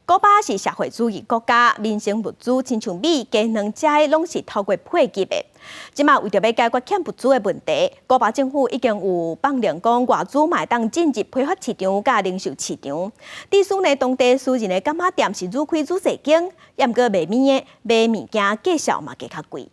古巴是社會主義國家，民生物資親像米、雞卵遮攏是透過配給的。這馬為著欲解決欠物資的問題，古巴政府已經有放令講外資嘛會當進入批發市場佮零售市場。致使呢，當地私人的柑仔店是愈開愈濟間，猶毋過賣物的賣物件價數嘛加較貴。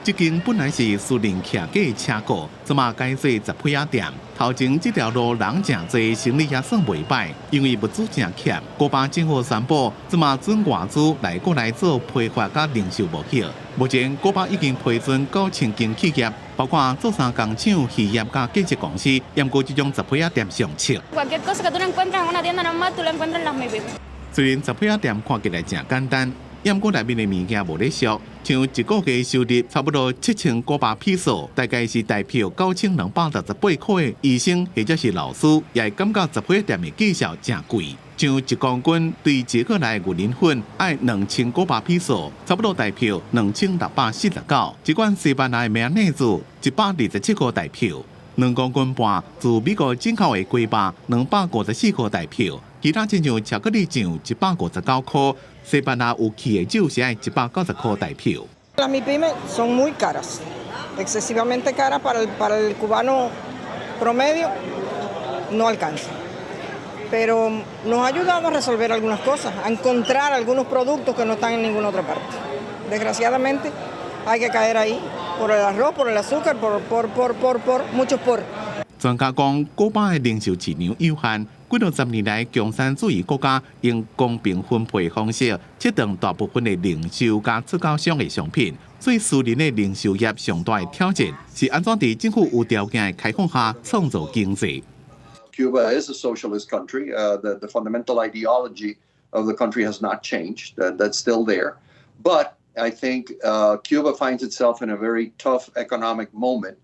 這間本來是私人徛家車庫，這馬改做雜批仔店。頭前這條路人誠濟，生意也算袂䆀，因為物資誠欠。古巴政府宣布，這馬准外資來過來做批發佮零售貿易。目前，古巴已經批准9000間企業，包括做衫工廠、漁業佮建設公司，毋過這種雜批仔店上策。雖然雜批仔店看起來誠簡單，毋過內面的物件無咧俗，像一個月收入差不多7000古巴披索，大概是台幣9268塊的醫生或者是老師，也會感覺雜批店的價數誠貴。像1公斤對捷克來的牛奶粉，愛2000古巴披索，差不多台幣2649。一罐西班牙的馬鈴薯，127塊台幣。2公斤半自美國進口的雞肉，254塊台幣。其他親像巧克力醬159塊，西班牙有氣的酒是愛190塊台幣。 Las mipymes son muy caras, excesivamente caras para el cubano promedio, no alcanza. Pero nos ha ayudado a resolver algunas cosas, a encontrar algunos productos que no están en ninguna otra parte. Desgraciadamente hay que caer ahí por el arroz, por el azúcar, por, por, por, por, por, muchos por. 專家講，古巴的零售市場有限，幾若十年來，共產主義國家用公平分配方式切斷大部分的零售佮出口商的商品，所以私人的零售業上大的挑戰是按怎佇政府有條件的開放下創造經濟。 Cuba is a socialist country. The fundamental ideology of the country has not changed. That's still there. But I think Cuba finds itself in a very tough economic moment.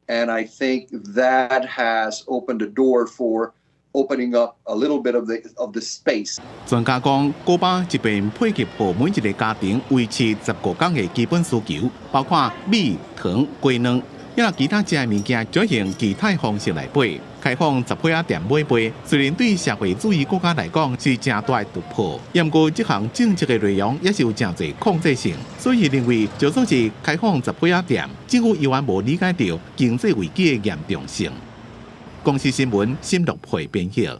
And I think that has opened the door for opening up a little bit of the space. 專家講，古巴這邊配給予每一個家庭維持15天的基本需求，包括米、糖、雞卵，抑其他食的物件，就用其他方式來買。開放雜批仔店買賣，雖然對社會主義國家來講是誠大的突破，毋過這項政策的內容也是有誠濟控制性，所以認為就算是開放雜批仔店，政府猶原無理解著經濟危機的嚴重性。公視新聞，新樂佩編譯。